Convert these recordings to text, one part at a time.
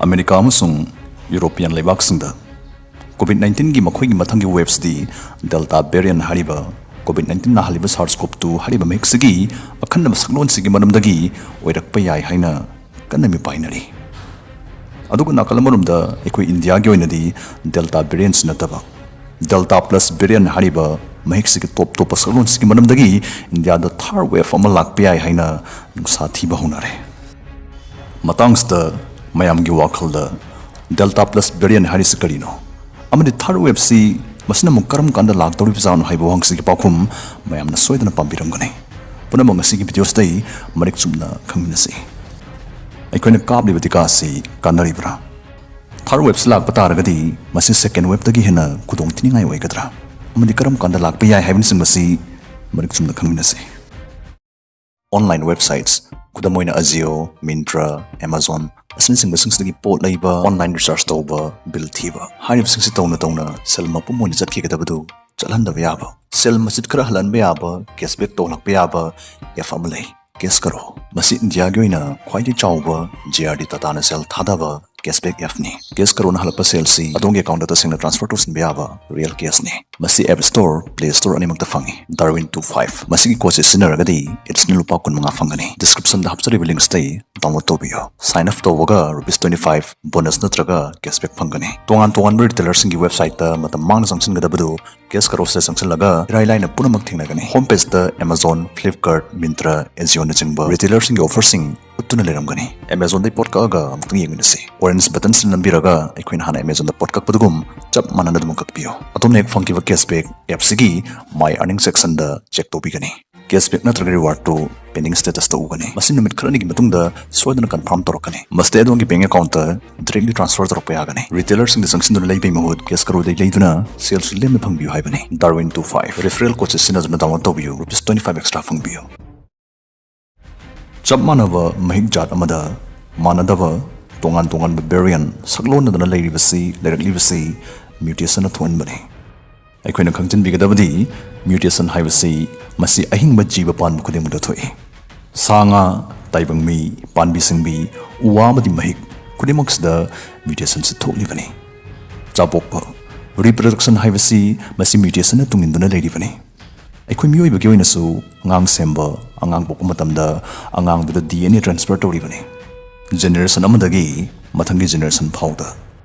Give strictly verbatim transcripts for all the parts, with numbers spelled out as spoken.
America ꯑꯃꯁꯨꯡ European ꯂꯩꯕꯥꯛꯁꯤꯡꯗ COVID ꯅꯥꯏꯟꯇꯤꯟꯒꯤ ꯃꯈꯣꯏꯒꯤ ꯃꯊꯪꯒꯤ ꯋꯦꯕꯁꯤꯗꯤ ꯗꯦꯜꯇꯥ ꯚꯦꯔꯤꯌꯟ ꯍꯥꯏꯔꯤꯕ ꯀꯣꯚꯤꯗ ꯅꯥꯏꯟꯇꯤꯟ ꯅꯥꯍꯜꯂꯤꯕ ꯁꯥꯔꯁ ꯀꯣꯞ ꯇꯨ ꯍꯥꯏꯔꯤꯕ ꯃꯍꯤꯛꯁꯤꯒꯤ ꯑꯈꯟꯅꯕ ꯁꯛꯂꯣꯟꯁꯤꯒꯤ ꯃꯔꯝꯗꯒꯤ ꯑꯣꯏꯔꯛꯄ ꯌꯥꯏ ꯍꯥꯏꯅ ꯀꯟꯅ ꯃꯤꯄꯥꯏꯅꯔꯤ꯫ ꯑꯗꯨꯒ ꯅꯥꯀꯜ ꯑꯃꯔꯣꯝꯗ ꯑꯩꯈꯣꯏ ꯏꯟꯗꯤꯌꯥꯒꯤ ꯑꯣꯏꯅꯗꯤ ꯗꯦꯜꯇꯥ ꯚꯦꯔꯤꯌꯟꯁꯤ ꯅꯠꯇꯕ ꯗꯦꯜꯇꯥ ꯄ꯭ꯂꯁ ꯚꯦꯔꯤꯌꯟ ꯍꯥꯏꯔꯤꯕ ꯃꯍꯤꯛꯁꯤꯒꯤ ꯇꯣꯞ ꯇꯣꯞꯄ ꯁꯛꯂꯣꯟꯁꯤꯒꯤ ꯃꯔꯝꯗꯒꯤ ꯏꯟꯗꯤꯌꯥꯗ ꯊꯥꯔꯗ ꯋꯦꯕ ꯑꯃ ꯂꯥꯛꯄ ꯌꯥꯏ ꯍꯥꯏꯅ ꯅꯨꯡꯁꯥ ꯊꯤꯕ ꯍꯧꯅꯔꯦ꯫ ꯃꯇꯥꯡꯁꯤꯗ ꯃꯌꯥꯝꯒꯤ ꯋꯥꯈꯜꯗ ꯗꯦꯜꯇꯥ ꯄ꯭ꯂꯁ ꯚꯦꯔꯤꯌꯟ ꯍꯥꯏꯔꯤꯁꯤ ꯀꯔꯤꯅꯣ ꯑꯃꯗꯤ ꯊꯥꯔꯗ ꯋꯦꯕꯁꯤ ꯃꯁꯤꯅ ꯑꯃꯨꯛ ꯀꯔꯝ ꯀꯥꯟꯗ ꯂꯥꯛꯇꯧꯔꯤꯕꯖꯥꯠꯅꯣ ꯍꯥꯏꯕ ꯋꯥꯍꯪꯁꯤꯒꯤ ꯄꯥꯎꯈꯨꯝ ꯃꯌꯥꯝꯅ ꯁꯣꯏꯗꯅ ꯄꯥꯝꯕꯤꯔꯝꯒꯅꯤ꯫ ꯄꯨꯝꯅꯃꯛ ꯉꯁꯤꯒꯤ ꯚꯤꯗꯤꯑꯣꯁꯤꯗ ꯃꯔꯤꯛ ꯆꯨꯝꯅ ꯈꯪꯃꯤꯟꯅꯁꯤ꯫ ꯑꯩꯈꯣꯏꯅ ꯀꯥꯞꯂꯤꯕ ꯇꯤꯀꯥ ꯑꯁꯤ ꯀꯥꯟꯅꯔꯤꯕ꯭ꯔꯥ? ꯊꯥꯔꯗ ꯋꯦꯕꯁꯤ ꯂꯥꯛꯄ ꯇꯥꯔꯒꯗꯤ ꯃꯁꯤ ꯁꯦꯀꯦꯟ ꯋꯦꯕꯇꯒꯤ ꯍꯦꯟꯅ ꯈꯨꯗꯣꯡꯊꯤꯅꯤꯡꯉꯥꯏ ꯑꯣꯏꯒꯗ꯭ꯔꯥ? ꯑꯃꯗꯤ ꯀꯔꯝ ꯀꯥꯟꯗ ꯂꯥꯛꯄ ꯌꯥꯏ ꯍꯥꯏꯕꯅꯆꯤꯡꯕꯁꯤ ꯃꯔꯤꯛ ꯆꯨꯝꯅ ꯈꯪꯃꯤꯟꯅꯁꯤ꯫ ꯑꯣꯟꯂꯥꯏꯟ ꯋꯦꯕꯁꯥꯏꯠꯁ, ꯈꯨꯗꯝ ꯑꯣꯏꯅ Ajio, Myntra, Amazon ꯑꯁꯤꯅꯆꯤꯡꯕꯁꯤꯡꯁꯤꯗꯒꯤ ꯄꯣꯠ ꯂꯩꯕ, ꯑꯣꯟꯂꯥꯏꯟ ꯔꯤꯆꯥꯔꯖ ꯇꯧꯕ, ꯕꯤꯜ ꯊꯤꯕ ꯍꯥꯏꯔꯤꯕꯁꯤꯡꯁꯤ ꯇꯧꯅ ꯇꯧꯅ ꯁꯦꯜ ꯃꯄꯨꯝ ꯑꯣꯏꯅ ꯆꯠꯈꯤꯒꯗꯕꯗꯨ ꯆꯠꯍꯟꯗꯕ ꯌꯥꯕ, ꯁꯦꯜ ꯃꯆꯤꯠ ꯈꯔ ꯍꯜꯍꯟꯕ ꯌꯥꯕ, ꯀꯦꯁꯕꯦꯛ ꯇꯧꯍꯜꯂꯛꯄ ꯌꯥꯕ ꯑꯦꯞ ꯑꯃ ꯂꯩ, ꯀꯦꯁ ꯀꯔꯣ꯫ ꯃꯁꯤ ꯏꯟꯗꯤꯌꯥꯒꯤ ꯑꯣꯏꯅ ꯈ꯭ꯋꯥꯏꯗꯒꯤ ꯆꯥꯎꯕ ꯖꯦ ꯑꯥꯔ ꯗꯤ ꯇꯥꯇꯥꯅ ꯁꯦꯜ ꯊꯥꯗꯕ ꯀꯦꯁꯕꯦꯛ ꯑꯦꯞꯅꯤ꯫ ꯀꯦꯁ ꯀꯔꯣꯅ ꯍꯜꯂꯛꯄ ꯁꯦꯜꯁꯤ ꯑꯗꯣꯝꯒꯤ ꯑꯦꯀꯥꯎꯟꯗ ꯇꯁꯦꯡꯅ ꯇ꯭ꯔꯥꯟꯁꯐꯔ ꯇꯧꯁꯤꯟꯕ ꯌꯥꯕ ꯔꯤꯌꯦꯜ ꯀꯦꯁꯅꯤ꯫ ꯃꯁꯤ ꯑꯦꯞ ꯁ꯭ꯇꯣꯔ, ꯄ꯭ꯂꯦ ꯁ꯭ꯇꯣꯔ ꯑꯅꯤꯃꯛꯇ ꯐꯪꯏ꯫ Darwin two five. ꯃꯁꯤꯒꯤ ꯀꯣꯗꯁꯦ ꯁꯤꯖꯤꯟꯅꯔꯒꯗꯤ ꯑꯦꯗꯤꯁꯅꯦꯜ ꯂꯨꯄꯥ ꯀꯨꯟ ꯃꯉꯥ ꯐꯪꯒꯅꯤ꯫ ꯗꯤꯁꯀ꯭ꯔꯤꯞꯁꯟꯗ ꯍꯥꯞꯆꯔꯤꯕ ꯂꯤꯡꯛꯁꯇꯒꯤ ꯗꯥꯎꯟꯂꯣꯗ ꯇꯧꯕꯤꯌꯨ꯫ ꯁꯥꯏꯟ ꯑꯞ ꯇꯧꯕꯒ ꯔꯨꯄꯤꯁ ꯇ꯭ꯋꯦꯟꯇꯤ ꯐꯥꯏꯚ ꯕꯣꯅꯁ ꯅꯠꯇ꯭ꯔꯒ ꯀꯦꯁꯕꯦꯛ ꯐꯪꯒꯅꯤ꯫ ꯇꯣꯉꯥꯟ ꯇꯣꯉꯥꯟꯕ ꯔꯤꯇꯦꯂꯔꯁꯤꯡꯒꯤ ꯋꯦꯕꯁꯥꯏꯠꯇ ꯃꯇꯝ ꯃꯥꯡꯅ ꯆꯪꯁꯤꯟꯒꯗꯕꯗꯨ ꯀꯦꯁ ꯀꯔꯣꯁꯇ ꯆꯪꯁꯤꯜꯂꯒ ꯏꯔꯥꯏ ꯂꯥꯏꯅ ꯄꯨꯝꯅꯃꯛ ꯊꯦꯡꯅꯒꯅꯤ꯫ ꯍꯣꯝ ꯄꯦꯖꯇ Amazon, Flipkart, Myntra, Ajio ꯅꯆꯤꯡꯕ ꯔꯤꯇꯦꯂꯔꯁꯤꯡꯒꯤ ꯑꯣꯐꯔꯁꯤꯡ ꯎꯠꯇꯨꯅ ꯂꯩꯔꯝꯒꯅꯤ꯫ ꯑꯦꯃꯥꯖꯣꯟꯗꯒꯤ ꯄꯣꯠ ꯀꯛꯑꯒ ꯑꯃꯨꯛꯇꯪ ꯌꯦꯡꯃꯤꯟꯅꯁꯤ꯫ ꯑꯣꯔꯦꯟꯖ ꯕꯇꯟꯁꯤꯗ ꯅꯝꯕꯤꯔꯒ ꯑꯩꯈꯣꯏꯅ ꯍꯥꯟꯅ ꯑꯦꯃꯥꯖꯣꯟꯗ ꯄꯣꯠ ꯀꯛꯄꯗꯨꯒꯨꯝ ꯆꯞ ꯃꯥꯟꯅꯅ ꯑꯗꯨꯃꯛ ꯀꯛꯄꯤꯌꯨ꯫ ꯑꯗꯣꯝꯅ ꯍꯦꯛ ꯐꯪꯈꯤꯕ ꯀꯦꯁꯕꯦꯛ ꯑꯦꯞꯁꯤꯒꯤ My Earning ꯁꯦꯛꯁꯟꯗ ꯆꯦꯛ ꯇꯧꯕꯤꯒꯅꯤ꯫ ꯀꯦꯁꯕꯦꯛ ꯅꯠꯇ꯭ꯔꯒ ꯔꯤꯋꯥꯔꯗꯇꯨ ꯄꯦꯟꯗꯤꯡ ꯁ꯭ꯇꯦꯇꯁꯇ ꯎꯒꯅꯤ꯫ ꯃꯁꯤ ꯅꯨꯃꯤꯠ ꯈꯔꯅꯤꯒꯤ ꯃꯇꯨꯡꯗ ꯁꯣꯏꯗꯅ ꯀꯟꯐꯥꯔꯝ ꯇꯧꯔꯛꯀꯅꯤ꯫ ꯃꯁꯤꯗ ꯑꯗꯣꯝꯒꯤ ꯕꯦꯡ ꯑꯦꯀꯥꯎꯟꯇ ꯗꯥꯏꯔꯦꯛꯂꯤ ꯇ꯭ꯔꯥꯟꯁꯐꯔ ꯇꯧꯔꯛꯄ ꯌꯥꯒꯅꯤ꯫ ꯔꯤꯇꯦꯂꯔꯁꯤꯡꯗ ꯆꯪꯁꯤꯟꯗꯨꯅ ꯂꯩꯕꯒꯤ ꯃꯍꯨꯠ ꯀꯦꯁ ꯀꯔꯣꯗꯒꯤ ꯂꯩꯗꯨꯅ ꯁꯦꯜꯁꯨ ꯂꯦꯝꯅ ꯐꯪꯕꯤꯌꯨ ꯍꯥꯏꯕꯅꯤ꯫ ꯗꯥꯔꯋꯤꯟ ꯇꯨ ꯐꯥꯏꯚ ꯔꯤꯐꯔꯦꯜ ꯀꯣꯗꯁꯦ ꯁꯤꯖꯤꯟꯅꯗꯨꯅ ꯗꯥꯎꯟꯂꯣꯗ ꯇꯧꯕꯤꯌꯨ꯫ ꯔꯨꯄꯤꯁ ꯇ꯭ꯋꯦꯟꯇꯤ ꯐꯥꯏꯚ ꯑꯦꯛꯁꯇ꯭ꯔꯥ ꯐꯪꯕꯤꯌꯨ꯫ ꯆꯞ ꯃꯥꯟꯅꯕ ꯃꯍꯤꯛ ꯖꯥꯠ ꯑꯃꯗ ꯃꯥꯟꯅꯗꯕ ꯇꯣꯉꯥꯟ ꯇꯣꯉꯥꯟꯕ ꯚꯦꯔꯤꯌꯟ ꯁꯛꯂꯣꯟꯅꯗꯅ ꯂꯩꯔꯤꯕꯁꯤ, ꯂꯩꯔꯛꯂꯤꯕꯁꯤ ꯃ꯭ꯌꯨꯇꯦꯁꯟꯅ ꯊꯣꯛꯍꯟꯕꯅꯤ꯫ ꯑꯩꯈꯣꯏꯅ ꯈꯪꯖꯤꯟꯕꯤꯒꯗꯕꯗꯤ ꯃ꯭ꯌꯨꯇꯦꯁꯟ ꯍꯥꯏꯕꯁꯤ ꯃꯁꯤ ꯑꯍꯤꯡꯕ ꯖꯤꯕ ꯄꯥꯟꯕ ꯈꯨꯗꯤꯡꯃꯛꯇ ꯊꯣꯛꯏ꯫ ꯁꯥ ꯉꯥ, ꯇꯥꯏꯕꯪ ꯃꯤ, ꯄꯥꯟꯕꯤ ꯁꯤꯡꯕꯤ, ꯎ ꯋꯥ ꯑꯃꯗꯤ ꯃꯍꯤꯛ, ꯄꯨꯝꯅꯃꯛꯁꯤꯗ ꯃ꯭ꯌꯨꯇꯦꯁꯟꯁꯤ ꯊꯣꯛꯂꯤꯕꯅꯤ꯫ ꯆꯥꯄꯣꯛꯄ, ꯔꯤꯄ꯭ꯔꯗꯛꯁꯟ ꯍꯥꯏꯕꯁꯤ ꯃꯁꯤ ꯃ꯭ꯌꯨꯇꯦꯁꯟꯅ ꯇꯨꯡꯏꯟꯗꯨꯅ ꯂꯩꯔꯤꯕꯅꯤ꯫ ꯑꯩꯈꯣꯏ ꯃꯤꯑꯣꯏꯕꯒꯤ ꯑꯣꯏꯅꯁꯨ ꯑꯉꯥꯡ ꯁꯦꯝꯕ, ꯑꯉꯥꯡ ꯄꯣꯛꯄ ꯃꯇꯝꯗ ꯑꯉꯥꯡꯗꯨꯗ ꯗꯤ ꯑꯦꯟ ꯑꯦ ꯇ꯭ꯔꯥꯟꯁꯐꯔ ꯇꯧꯔꯤꯕꯅꯤ꯫ ꯖꯦꯅꯦꯔꯦꯁꯟ ꯑꯃꯗꯒꯤ ꯃꯊꯪꯒꯤ ꯖꯦꯅꯦꯔꯦꯁꯟ ꯐꯥꯎꯗ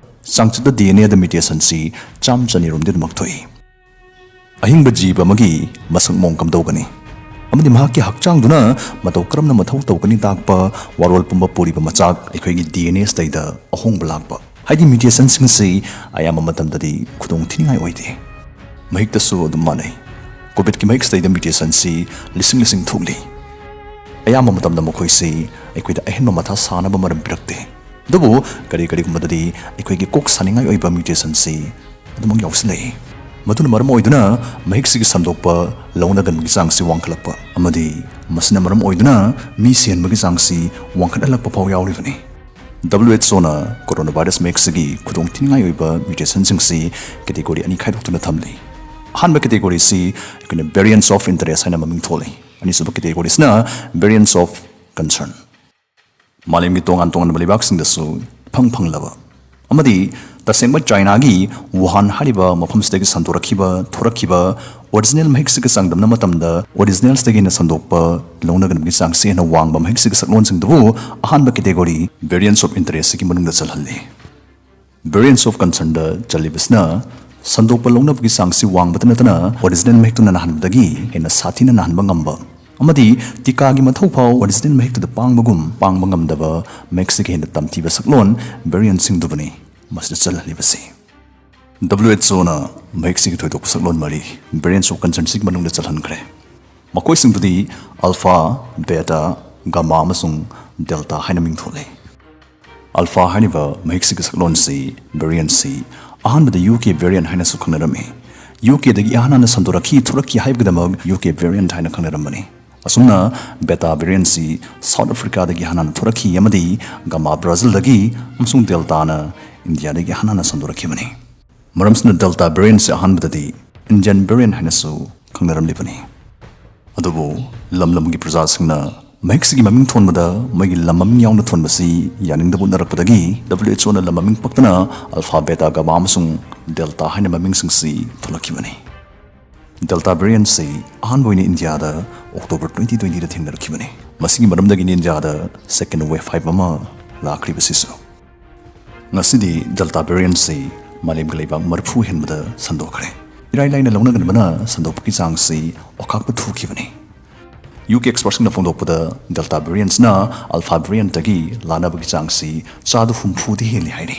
ꯆꯥꯡꯆꯠꯇ ꯗꯤ ꯑꯦꯟ ꯑꯦꯗ ꯃ꯭ꯌꯨꯇꯦꯁꯟꯁꯤ ꯆꯥꯝ ꯆꯅꯤꯔꯣꯝꯗꯤ ꯑꯗꯨꯃꯛ ꯊꯣꯛꯏ꯫ ꯑꯍꯤꯡꯕ ꯖꯤꯕ ꯑꯃꯒꯤ ꯃꯁꯛ ꯃꯑꯣꯡ ꯀꯝꯗꯧꯒꯅꯤ ꯑꯃꯗꯤ ꯃꯍꯥꯛꯀꯤ ꯍꯛꯆꯥꯡꯗꯨꯅ ꯃꯇꯧ ꯀꯔꯝꯅ ꯃꯊꯧ ꯇꯧꯒꯅꯤ ꯇꯥꯛꯄ ꯋꯥꯔꯣꯜ ꯄꯨꯝꯕ ꯄꯨꯔꯤꯕ ꯃꯆꯥꯛ ꯑꯩꯈꯣꯏꯒꯤ ꯗꯤ ꯑꯦꯟ ꯑꯦꯁꯤꯗꯩꯗ ꯑꯍꯣꯡꯕ ꯂꯥꯛꯄ, ꯍꯥꯏꯗꯤ ꯃ꯭ꯌꯨꯇꯦꯁꯟꯁꯤꯡꯁꯤ ꯑꯌꯥꯝꯕ ꯃꯇꯝꯗꯗꯤ ꯈꯨꯗꯣꯡ ꯊꯤꯅꯤꯡꯉꯥꯏ ꯑꯣꯏꯗꯦ꯫ ꯃꯍꯤꯛꯇꯁꯨ ꯑꯗꯨꯝ ꯃꯥꯟꯅꯩ꯫ ꯀꯣꯚꯤꯗꯀꯤ ꯃꯍꯤꯛꯁꯤꯗꯩꯗ ꯃ꯭ꯌꯨꯇꯦꯁꯟꯁꯤ ꯂꯤꯁꯤꯡ ꯂꯤꯁꯤꯡ ꯊꯣꯛꯂꯤ꯫ ꯑꯌꯥꯝꯕ ꯃꯇꯝꯗ ꯃꯈꯣꯏꯁꯤ ꯑꯩꯈꯣꯏꯗ ꯑꯍꯦꯟꯕ ꯃꯊꯥ ꯁꯥꯅꯕ ꯃꯔꯝ ꯄꯤꯔꯛꯇꯦ꯫ ꯑꯗꯨꯕꯨ ꯀꯔꯤ ꯀꯔꯤꯒꯨꯝꯕꯗꯗꯤ ꯑꯩꯈꯣꯏꯒꯤ ꯀꯣꯛ ꯁꯥꯅꯤꯡꯉꯥꯏ ꯑꯣꯏꯕ ꯃ꯭ꯌꯨꯇꯦꯁꯟꯁꯤ ꯑꯗꯨꯃꯛ ꯌꯥꯎꯁꯤꯜꯂꯛꯏ꯫ ꯃꯗꯨꯅ ꯃꯔꯝ ꯑꯣꯏꯗꯨꯅ ꯃꯍꯤꯛꯁꯤꯒꯤ ꯁꯟꯗꯣꯛꯄ ꯂꯧꯅꯒꯟꯕꯒꯤ ꯆꯥꯡꯁꯤ ꯋꯥꯡꯈꯠꯂꯛꯄ ꯑꯃꯗꯤ ꯃꯁꯤꯅ ꯃꯔꯝ ꯑꯣꯏꯗꯨꯅ ꯃꯤ ꯁꯤꯍꯟꯕꯒꯤ ꯆꯥꯡꯁꯤ ꯋꯥꯡꯈꯠꯍꯜꯂꯛꯄ ꯐꯥꯎ ꯌꯥꯎꯔꯤꯕꯅꯤ꯫ ꯗꯕ꯭ꯂꯤꯎ ꯑꯩꯆ ꯑꯣꯅ ꯀꯣꯔꯣꯅꯥ ꯚꯥꯏꯔꯁ ꯃꯍꯤꯛꯁꯤꯒꯤ ꯈꯨꯗꯣꯡ ꯊꯤꯅꯤꯡꯉꯥꯏ ꯑꯣꯏꯕ ꯃ꯭ꯌꯨꯇꯦꯁꯟꯁꯤꯡꯁꯤ ꯀꯦꯇꯦꯒꯣꯔꯤ ꯑꯅꯤ ꯈꯥꯏꯗꯣꯛꯇꯨꯅ ꯊꯝꯂꯤ꯫ ꯑꯍꯥꯟꯕ ꯀꯦꯇꯦꯒꯣꯔꯤꯁꯤ ꯑꯩꯈꯣꯏꯅ variants of interest ꯍꯥꯏꯅ ꯃꯃꯤꯡ ꯊꯣꯜꯂꯤ꯫ ꯑꯅꯤꯁꯨꯕ ꯀꯦꯇꯦꯒꯣꯔꯤꯁꯤꯅ variants of concern꯫ ꯃꯥꯂꯦꯝꯒꯤ ꯇꯣꯉꯥꯟ ꯇꯣꯉꯥꯟꯕ ꯂꯩꯕꯥꯛꯁꯤꯡꯗꯁꯨ ꯏꯐꯪ ꯐꯪꯂꯕ ꯑꯃꯗꯤ ꯇꯁꯦꯡꯕ ꯆꯥꯏꯅꯥꯒꯤ ꯋꯨꯍꯥꯟ ꯍꯥꯏꯔꯤꯕ ꯃꯐꯝꯁꯤꯗꯒꯤ ꯁꯟꯗꯣꯔꯛꯈꯤꯕ, ꯊꯣꯔꯛꯈꯤꯕ ꯑꯣꯔꯤꯖꯤꯅꯦꯜ ꯃꯍꯤꯛꯁꯤꯒ ꯆꯥꯡꯗꯝꯅ ꯃꯇꯝꯗ ꯑꯣꯔꯤꯖꯤꯅꯦꯜꯁꯤꯗꯒꯤ ꯍꯦꯟꯅ ꯁꯟꯗꯣꯛꯄ ꯂꯧꯅꯒꯟꯕꯒꯤ ꯆꯥꯡꯁꯤ ꯍꯦꯟꯅ ꯋꯥꯡꯕ ꯃꯍꯤꯛꯁꯤꯒꯤ ꯁꯛꯂꯣꯟꯁꯤꯡꯗꯨꯕꯨ ꯑꯍꯥꯟꯕ ꯀꯦꯇꯦꯒꯣꯔꯤ variants of interestꯁꯤꯒꯤ ꯃꯅꯨꯡꯗ ꯆꯜꯍꯜꯂꯤ꯫ Variants of concernꯗ ꯆꯜꯂꯤꯕꯁꯤꯅ ꯁꯟꯗꯣꯛꯄ ꯂꯧꯅꯕꯒꯤ ꯆꯥꯡꯁꯤ ꯋꯥꯡꯕꯇ ꯅꯠꯇꯅ ꯑꯣꯔꯤꯖꯤꯅꯦꯜ ꯃꯍꯤꯛꯇꯨꯅ ꯅꯥꯍꯟꯕꯗꯒꯤ ꯍꯦꯟꯅ ꯁꯥꯊꯤꯅ ꯅꯥꯍꯟꯕ ꯉꯝꯕ ꯑꯃꯗꯤ ꯇꯤꯀꯥꯒꯤ ꯃꯊꯧ ꯐꯥꯎ ꯑꯣꯔꯤꯖꯤꯅꯦꯜ ꯃꯍꯤꯛꯇꯨꯗ ꯄꯥꯡꯕꯒꯨꯝ ꯄꯥꯡꯕ ꯉꯝꯗꯕ ꯃꯍꯤꯛꯁꯤꯒ ꯍꯦꯟꯅ ꯇꯝꯊꯤꯕ ꯁꯛꯂꯣꯟ variantꯁꯤꯡꯗꯨꯕꯨꯅꯤ ꯃꯁꯤꯗ ꯆꯜꯍꯜꯂꯤꯕꯁꯤ꯫ ꯗꯕ꯭ꯂꯤꯎ ꯑꯩꯆ ꯑꯣꯅ ꯃꯍꯤꯛꯁꯤꯒꯤ ꯊꯣꯏꯗꯣꯛꯄ ꯁꯛꯂꯣꯟ ꯃꯔꯤ variants of concernꯁꯤꯒꯤ ꯃꯅꯨꯡꯗ ꯆꯜꯍꯟꯈ꯭ꯔꯦ꯫ ꯃꯈꯣꯏꯁꯤꯡꯗꯨꯗꯤ alpha, beta, gamma ꯑꯃꯁꯨꯡ delta ꯍꯥꯏꯅ ꯃꯤꯡ ꯊꯣꯜꯂꯤ꯫ Alpha ꯍꯥꯏꯔꯤꯕ ꯃꯍꯤꯛꯁꯤꯒꯤ ꯁꯛꯂꯣꯟꯁꯤ, variantꯁꯤ, ꯑꯍꯥꯟꯕꯗ ꯌꯨ ꯀꯦ variant ꯍꯥꯏꯅꯁꯨ ꯈꯪꯅꯔꯝꯃꯤ꯫ ꯌꯨ ꯀꯦꯗꯒꯤ ꯏꯍꯥꯟ ꯍꯥꯟꯅ ꯁꯟꯗꯣꯔꯛꯈꯤ, ꯊꯣꯔꯛꯈꯤ ꯍꯥꯏꯕꯒꯤꯗꯃꯛ ꯌꯨ ꯀꯦ variant ꯍꯥꯏꯅ ꯈꯪꯅꯔꯝꯕꯅꯤ꯫ ꯑꯁꯨꯝꯅ beta variantꯁꯤ South Africaꯗꯒꯤ ꯏꯍꯥꯟ ꯍꯥꯟꯅ ꯊꯣꯔꯛꯈꯤ ꯑꯃꯗꯤ gamma ꯕ꯭ꯔꯥꯖꯤꯜꯗꯒꯤ ꯑꯃꯁꯨꯡ deltaꯅ ꯏꯟꯗꯤꯌꯥꯗꯒꯤ ꯏꯍꯥꯟ ꯍꯥꯟꯅ ꯁꯟꯗꯣꯔꯛꯈꯤꯕꯅꯤ꯫ ꯃꯔꯝꯁꯤꯅ delta variantꯁꯤ ꯑꯍꯥꯟꯕꯗꯗꯤ Indian variant ꯍꯥꯏꯅꯁꯨ ꯈꯪꯅꯔꯝꯂꯤꯕꯅꯤ꯫ ꯑꯗꯨꯕꯨ ꯂꯝ ꯂꯝꯒꯤ ꯄ꯭ꯔꯖꯥꯁꯤꯡꯅ ꯃꯍꯤꯛꯁꯤꯒꯤ ꯃꯃꯤꯡ ꯊꯣꯟꯕꯗ ꯃꯣꯏꯒꯤ ꯂꯝ ꯃꯃꯤꯡ ꯌꯥꯎꯅ ꯊꯣꯟꯕꯁꯤ ꯌꯥꯅꯤꯡꯗꯕ ꯎꯠꯅꯔꯛꯄꯗꯒꯤ W H O ꯅ ꯂꯝ ꯃꯃꯤꯡ ꯄꯛꯇꯅ Alpha, Beta, Gamma ꯑꯃꯁꯨꯡ Delta ꯍꯥꯏꯅ ꯃꯃꯤꯡꯁꯤꯡꯁꯤ ꯊꯣꯜꯂꯛꯈꯤꯕꯅꯤ꯫ Delta variant ꯁꯤ ꯑꯍꯥꯟꯕ ꯑꯣꯏꯅ ꯏꯟꯗꯤꯌꯥꯗ October twenty twenty ꯗ ꯊꯦꯡꯅꯔꯛꯈꯤꯕꯅꯤ꯫ ꯃꯁꯤꯒꯤ ꯃꯔꯝꯗꯒꯤꯅꯤ ꯏꯟꯗꯤꯌꯥꯗ second wave ꯍꯥꯏꯕ ꯑꯃ ꯂꯥꯛꯈ꯭ꯔꯤꯕꯁꯤꯁꯨ꯫ ꯉꯁꯤꯗꯤ Delta variant ꯁꯤ ꯃꯥꯂꯦꯝꯒꯤ ꯂꯩꯕꯥꯛ ꯃꯔꯤꯐꯨ ꯍꯦꯟꯕꯗ ꯁꯟꯗꯣꯛꯈ꯭ꯔꯦ꯫ ꯏꯔꯥꯏ ꯂꯥꯏꯅ ꯂꯧꯅꯒꯟꯕꯅ ꯁꯟꯗꯣꯛꯄꯒꯤ ꯆꯥꯡꯁꯤ ꯑꯣꯈꯥꯛꯄ ꯊꯨꯈꯤꯕꯅꯤ꯫ U K expertꯁꯤꯡꯅ ꯐꯣꯡꯗꯣꯛꯄꯗ Delta variant ꯁꯤꯅ Alpha variant ꯇꯒꯤ ꯂꯥꯟꯅꯕꯒꯤ ꯆꯥꯡꯁꯤ ꯆꯥꯗ ꯍꯨꯝꯐꯨꯗꯤ ꯍꯦꯜꯂꯤ ꯍꯥꯏꯔꯤ꯫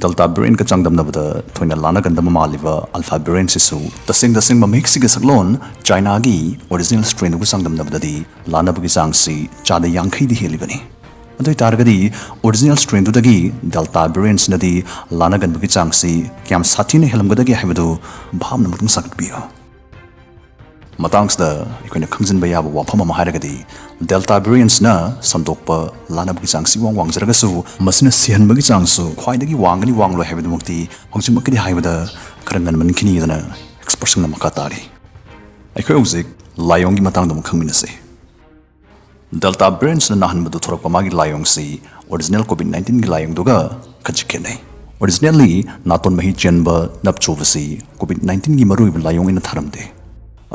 Delta variant ꯀ ꯆꯥꯡꯗꯝꯅꯕꯗ ꯊꯣꯏꯅ ꯂꯥꯟꯅꯒꯟꯗꯕ ꯃꯥꯜꯂꯤꯕ Alpha variant ꯁꯤꯁꯨ ꯇꯁꯦꯡ ꯇꯁꯦꯡꯕ ꯃꯍꯤꯛꯁꯤꯒꯤ ꯁꯛꯂꯣꯟ ꯆꯥꯏꯅꯥꯒꯤ original strain ꯗꯨꯒ ꯆꯥꯡꯗꯝꯅꯕꯗꯗꯤ ꯂꯥꯟꯅꯕꯒꯤ ꯆꯥꯡꯁꯤ ꯆꯥꯗ ꯌꯥꯡꯈꯩꯗꯤ ꯍꯦꯜꯂꯤꯕꯅꯤ꯫ ꯑꯗꯨ ꯑꯣꯏꯇꯥꯔꯒꯗꯤ original strain ꯗꯨꯗꯒꯤ Delta variant ꯁꯤꯅꯗꯤ ꯂꯥꯟꯅꯒꯟꯕꯒꯤ ꯆꯥꯡꯁꯤ ꯀꯌꯥꯝ ꯁꯥꯊꯤꯅ ꯍꯦꯜꯂꯝꯒꯗꯒꯦ ꯍꯥꯏꯕꯗꯨ ꯚꯥꯞꯅ ꯃꯇꯨꯡ ꯁꯥꯒꯠꯄꯤꯌꯨ꯫ ꯃꯇꯥꯡꯁꯤꯗ ꯑꯩꯈꯣꯏꯅ ꯈꯪꯖꯤꯟꯕ ꯌꯥꯕ ꯋꯥꯐꯝ ꯑꯃ ꯍꯥꯏꯔꯒꯗꯤ Delta variant ꯁꯤꯅ ꯁꯟꯗꯣꯛꯄ ꯂꯥꯟꯅꯕꯒꯤ ꯆꯥꯡꯁꯤ ꯏꯋꯥꯡ ꯋꯥꯡꯖꯔꯒꯁꯨ ꯃꯁꯤꯅ ꯁꯤꯍꯟꯕꯒꯤ ꯆꯥꯡꯁꯨ ꯈ꯭ꯋꯥꯏꯗꯒꯤ ꯋꯥꯡꯒꯅꯤ ꯋꯥꯡꯂꯣꯏ ꯍꯥꯏꯕꯗꯨꯃꯛꯇꯤ ꯍꯧꯖꯤꯛꯃꯛꯀꯤꯗꯤ ꯍꯥꯏꯕꯗ ꯈꯔ ꯉꯟꯃꯟꯈꯤꯅꯤꯗꯅ expertꯁꯤꯡꯅ ꯃꯈꯥ ꯇꯥꯔꯤ꯫ ꯑꯩꯈꯣꯏ ꯍꯧꯖꯤꯛ ꯂꯥꯏꯑꯣꯡꯒꯤ ꯃꯇꯥꯡꯗ ꯑꯃꯨꯛ ꯈꯪꯃꯤꯟꯅꯁꯤ꯫ Delta variant ꯁꯤꯅ ꯅꯥꯍꯟꯕꯗꯨ ꯊꯣꯔꯛꯄ ꯃꯥꯒꯤ ꯂꯥꯏꯑꯣꯡꯁꯤ original COVID nineteen ꯒꯤ ꯂꯥꯏꯑꯣꯡꯗꯨꯒ ꯈꯖꯤꯛ ꯈꯦꯠꯅꯩ꯫ Originally ꯅꯥꯇꯣꯟ ꯃꯍꯤ ꯆꯦꯟꯕ ꯅꯞ ꯆꯨꯕꯁꯤ COVID nineteen ꯒꯤ ꯃꯔꯨꯑꯣꯏꯕ ꯂꯥꯏꯑꯣꯡ ꯑꯣꯏꯅ ꯊꯥꯔꯝꯗꯦ꯫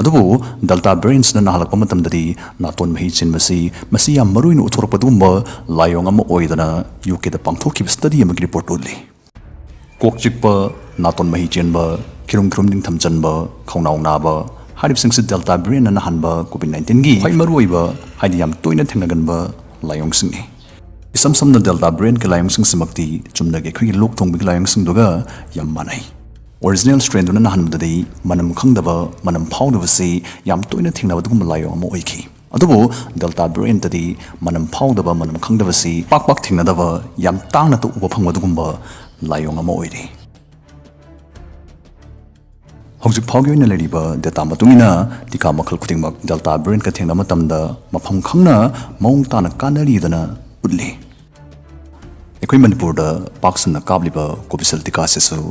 ꯑꯗꯨꯕꯨ Delta variant ꯁꯤꯅ ꯅꯥꯍꯜꯂꯛꯄ ꯃꯇꯝꯗꯗꯤ ꯅꯥꯇꯣꯟ ꯃꯍꯤ ꯆꯦꯟꯕꯁꯤ ꯃꯁꯤ ꯌꯥꯝ ꯃꯔꯨꯑꯣꯏꯅ ꯎꯠꯊꯣꯔꯛꯄ ꯑꯗꯨꯒꯨꯝꯕ ꯂꯥꯏꯑꯣꯡ ꯑꯃ ꯑꯣꯏꯗꯅ U K ꯗ ꯄꯥꯡꯊꯣꯛꯈꯤꯕ study ꯑꯃꯒꯤ report ꯎꯠꯂꯤ꯫ ꯀꯣꯛ ꯆꯤꯛꯄ, ꯅꯥꯇꯣꯟ ꯃꯍꯤ ꯆꯦꯟꯕ, ꯈꯤꯔꯨꯝ ꯈꯤꯔꯨꯝ ꯅꯤꯡꯊꯝ ꯆꯟꯕ, ꯈꯧꯅꯥꯎ ꯅꯥꯕ ꯍꯥꯏꯔꯤꯕꯁꯤꯡꯁꯤ Delta variant ꯅ ꯅꯥꯍꯟꯕ COVID nineteen ꯒꯤ ꯈ꯭ꯋꯥꯏ ꯃꯔꯨꯑꯣꯏꯕ ꯍꯥꯏꯗꯤ ꯌꯥꯝ ꯇꯣꯏꯅ ꯊꯦꯡꯅꯒꯟꯕ ꯂꯥꯏꯑꯣꯡꯁꯤꯡꯅꯤ꯫ ꯏꯁꯝ ꯁꯝꯅ Delta variant ꯀꯤ ꯂꯥꯏꯑꯣꯡꯁꯤꯡꯁꯤꯃꯛꯇꯤ ꯆꯨꯝꯅꯒꯤ ꯑꯩꯈꯣꯏꯒꯤ ꯂꯣꯛ ꯊꯨꯡꯕꯒꯤ ꯂꯥꯏꯑꯣꯡꯁꯤꯡꯗꯨꯒ ꯌꯥꯝ ꯃꯥꯟꯅꯩ꯫ Original strain ꯗꯨꯅ ꯅꯥꯍꯟꯕꯗꯗꯤ ꯃꯅꯝ ꯈꯪꯗꯕ, ꯃꯅꯝ ꯐꯥꯎꯗꯕꯁꯤ ꯌꯥꯝ ꯇꯣꯏꯅ ꯊꯦꯡꯅꯕ ꯑꯗꯨꯒꯨꯝꯕ ꯂꯥꯏꯑꯣꯡ ꯑꯃ ꯑꯣꯏꯈꯤ꯫ ꯑꯗꯨꯕꯨ Delta variant ꯇꯗꯤ ꯃꯅꯝ ꯐꯥꯎꯗꯕ, ꯃꯅꯝ ꯈꯪꯗꯕꯁꯤ ꯄꯥꯛ ꯄꯥꯛ ꯊꯦꯡꯅꯗꯕ, ꯌꯥꯝ ꯇꯥꯡꯅ ꯎꯕ ꯐꯪꯕ ꯑꯗꯨꯒꯨꯝꯕ ꯂꯥꯏꯑꯣꯡ ꯑꯃ ꯑꯣꯏꯔꯤ꯫ ꯍꯧꯖꯤꯛ ꯐꯥꯎꯒꯤ ꯑꯣꯏꯅ ꯂꯩꯔꯤꯕ data ꯃꯇꯨꯡ ꯏꯟꯅ ꯇꯤꯀꯥ ꯃꯈꯜ ꯈꯨꯗꯤꯡꯃꯛ Delta variant ꯀ ꯊꯦꯡꯅꯕ ꯃꯇꯝꯗ ꯃꯐꯝ ꯈꯪꯅ ꯃꯑꯣꯡ ꯇꯥꯅ ꯀꯥꯟꯅꯔꯤꯗꯅ ꯎꯠꯂꯤ꯫ ꯑꯩꯈꯣꯏ ꯃꯅꯤꯄꯨꯔꯗ ꯄꯥꯛ ꯁꯟꯅ ꯀꯥꯞꯂꯤꯕ Covishield ꯇꯤꯀꯥ ꯑꯁꯤꯁꯨ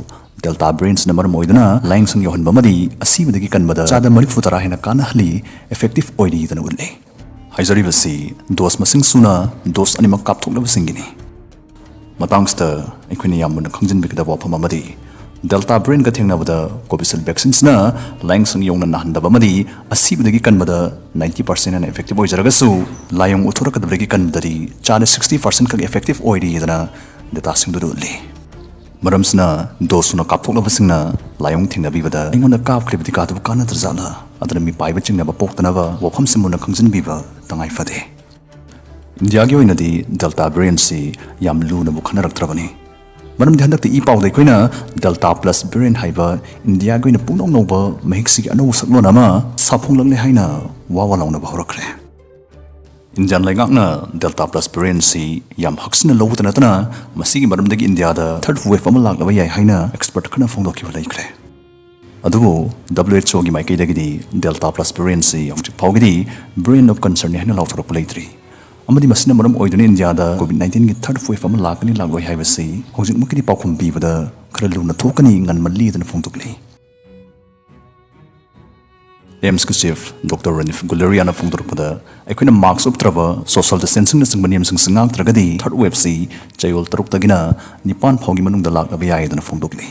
Delta variant ꯁꯤꯅ ꯃꯔꯝ ꯑꯣꯏꯗꯨꯅ ꯂꯥꯏꯌꯦꯡꯁꯪ ꯌꯧꯍꯟꯕ ꯑꯃꯗꯤ ꯑꯁꯤꯕꯗꯒꯤ ꯀꯟꯕꯗ ꯆꯥꯗ ꯃꯔꯤꯐꯨ ꯇꯔꯥ ꯍꯦꯟꯅ ꯀꯥꯟꯅꯍꯜꯂꯤ, effective ꯑꯣꯏꯔꯤꯗꯅ ꯎꯠꯂꯤ꯫ ꯍꯥꯏꯖꯔꯤꯕꯁꯤ ꯗꯣꯁ ꯃꯁꯤꯡ ꯁꯨꯅ ꯗꯣꯁ ꯑꯅꯤꯃꯛ ꯀꯥꯞꯊꯣꯛꯂꯕꯁꯤꯡꯒꯤꯅꯤ꯫ ꯃꯇꯥꯡꯁꯤꯗ ꯑꯩꯈꯣꯏꯅ ꯌꯥꯝ ꯃꯨꯟꯅ ꯈꯪꯖꯤꯟꯕꯤꯒꯗꯕ ꯋꯥꯐꯝ ꯑꯃꯗꯤ, ꯗꯦꯜꯇꯥ ꯕ꯭ꯔꯦꯟꯒ ꯊꯦꯡꯅꯕꯗ ꯀꯣꯕꯤꯁꯤꯜ ꯚꯦꯛꯁꯤꯟꯁꯤꯅ ꯂꯥꯏꯌꯦꯡꯁꯪ ꯌꯧꯅ ꯅꯥꯍꯟꯗꯕ ꯑꯃꯗꯤ ꯑꯁꯤꯕꯗꯒꯤ ꯀꯟꯕꯗ ꯅꯥꯏꯟꯇꯤ ꯄꯥꯔꯁꯦꯟ ꯍꯦꯟꯅ ꯏꯐꯦꯛꯇꯤꯚ ꯑꯣꯏꯖꯔꯒꯁꯨ, ꯂꯥꯏꯑꯣꯡ ꯎꯠꯊꯣꯔꯛꯀꯗꯕꯗꯒꯤ ꯀꯟꯕꯗꯗꯤ ꯆꯥꯗ ꯁꯤꯛꯁꯇꯤ ꯄꯥꯔꯁꯦꯟ ꯈꯛ ꯏꯐꯦꯛꯇꯤꯚ ꯑꯣꯏꯔꯤꯗꯅ ꯗꯦꯇꯥꯁꯤꯡꯗꯨꯗ ꯎꯠꯂꯤ꯫ ꯃꯔꯝꯁꯤꯅ ꯗꯣꯁ ꯁꯨꯅ ꯀꯥꯞꯊꯣꯛꯂꯕꯁꯤꯡꯅ ꯂꯥꯏꯑꯣꯡ ꯊꯦꯡꯅꯕꯤꯕꯗ ꯑꯩꯉꯣꯟꯗ ꯀꯥꯞꯈ꯭ꯔꯤꯕ ꯇꯤꯀꯥꯗꯨꯕꯨ ꯀꯥꯟꯅꯗ꯭ꯔꯖꯥꯠꯂ? ꯑꯗꯨꯅ ꯃꯤꯄꯥꯏꯕ ꯆꯤꯡꯅꯕ ꯄꯣꯛꯇꯅꯕ ꯋꯥꯐꯝꯁꯤ ꯃꯨꯟꯅ ꯈꯪꯖꯤꯟꯕꯤꯕ ꯇꯉꯥꯏ ꯐꯗꯦ꯫ ꯏꯟꯗꯤꯌꯥꯒꯤ ꯑꯣꯏꯅꯗꯤ ꯗꯦꯜꯇꯥ ꯚꯦꯔꯤꯌꯦꯟꯠꯁꯤ ꯌꯥꯝ ꯂꯨꯅꯕꯨ ꯈꯟꯅꯔꯛꯇ꯭ꯔꯕꯅꯤ꯫ ꯃꯔꯝꯗꯤ ꯍꯟꯗꯛꯇ ꯏ ꯄꯥꯎꯗ ꯑꯩꯈꯣꯏꯅ ꯗꯦꯜꯇꯥ ꯄ꯭ꯂꯁ ꯚꯦꯔꯤꯌꯦꯟꯠ ꯍꯥꯏꯕ ꯏꯟꯗꯤꯌꯥꯒꯤ ꯑꯣꯏꯅ ꯄꯨꯡꯅꯧ ꯅꯧꯕ ꯃꯍꯤꯛꯁꯤꯒꯤ ꯑꯅꯧꯕ ꯁꯛꯂꯣꯟ ꯑꯃ ꯁꯥꯐꯣꯡꯂꯛꯂꯦ ꯍꯥꯏꯅ ꯋꯥ ꯋꯥ ꯂꯥꯎꯅꯕ ꯍꯧꯔꯛꯈ꯭ꯔꯦ꯫ ꯏꯟꯗꯤꯌꯥꯟ ꯂꯩꯉꯥꯛꯅ ꯗꯦꯜꯇꯥ ꯄ꯭ꯂꯁ ꯚꯦꯔꯤꯌꯦꯟꯠꯁꯤ ꯌꯥꯝ ꯍꯛꯁꯤꯟꯅ ꯂꯧꯕꯇ ꯅꯠꯇꯅ, ꯃꯁꯤꯒꯤ ꯃꯔꯝꯗꯒꯤ ꯏꯟꯗꯤꯌꯥꯗ ꯊꯔꯗ ꯋꯦꯚ ꯑꯃ ꯂꯥꯛꯂꯕ ꯌꯥꯏ ꯍꯥꯏꯅ ꯑꯦꯛꯁꯄꯔꯠ ꯈꯔꯅ ꯐꯣꯡꯗꯣꯛꯈꯤꯕ ꯂꯩꯈ꯭ꯔꯦ꯫ ꯑꯗꯨꯕꯨ W H O ꯒꯤ ꯃꯥꯏꯀꯩꯗꯒꯤꯗꯤ ꯗꯦꯜꯇꯥ ꯄ꯭ꯂꯁ ꯚꯦꯔꯤꯌꯦꯟꯠꯁꯤ ꯍꯧꯖꯤꯛ ꯐꯥꯎꯒꯤꯗꯤ ꯚꯦꯔꯤꯌꯦꯟꯠ ꯑꯣꯐ ꯀꯟꯁꯔꯟꯅꯤ ꯍꯥꯏꯅ ꯂꯥꯎꯊꯣꯔꯛꯄ ꯂꯩꯇ꯭ꯔꯤ꯫ ꯑꯃꯗꯤ ꯃꯁꯤꯅ ꯃꯔꯝ ꯑꯣꯏꯗꯨꯅ ꯏꯟꯗꯤꯌꯥꯗ ꯀꯣꯚꯤꯗ ꯅꯥꯏꯟꯇꯤꯟꯒꯤ ꯊꯔꯗ ꯋꯦꯚ ꯑꯃ ꯂꯥꯛꯀꯅꯤ ꯂꯥꯛꯂꯣꯏ ꯍꯥꯏꯕꯁꯤ ꯍꯧꯖꯤꯛꯃꯛꯀꯤꯗꯤ ꯄꯥꯎꯈꯨꯝ ꯄꯤꯕꯗ ꯈꯔ ꯂꯨꯅ ꯊꯣꯛꯀꯅꯤ, ꯉꯟꯃꯜꯂꯤ ꯍꯥꯏꯗꯨꯅ ꯐꯣꯡꯗꯣꯛꯂꯤ꯫ ꯑꯦꯝꯁꯀꯤ ꯆꯤꯐ ꯗꯣꯛꯇꯔ ꯔꯅꯤꯐ ꯒꯨꯂꯦꯔꯤꯌꯥꯅ ꯐꯣꯡꯗꯣꯔꯛꯄꯗ, ꯑꯩꯈꯣꯏꯅ ꯃꯥꯛꯁ ꯎꯞꯇ꯭ꯔꯕ, ꯁꯣꯁꯤꯌꯦꯜ ꯗꯤꯁꯇꯦꯟꯁꯤꯡꯅꯆꯤꯡꯕ ꯅꯤꯌꯝꯁꯤꯡꯁꯤ ꯉꯥꯛꯇ꯭ꯔꯒꯗꯤ ꯊꯔꯗ ꯋꯦꯚꯁꯤ ꯆꯌꯣꯜ ꯇꯔꯨꯛꯇꯒꯤꯅ ꯅꯤꯄꯥꯟ ꯐꯥꯎꯒꯤ ꯃꯅꯨꯡꯗ ꯂꯥꯛꯂꯕ ꯌꯥꯏ ꯍꯥꯏꯗꯨꯅ ꯐꯣꯡꯗꯣꯛꯂꯤ꯫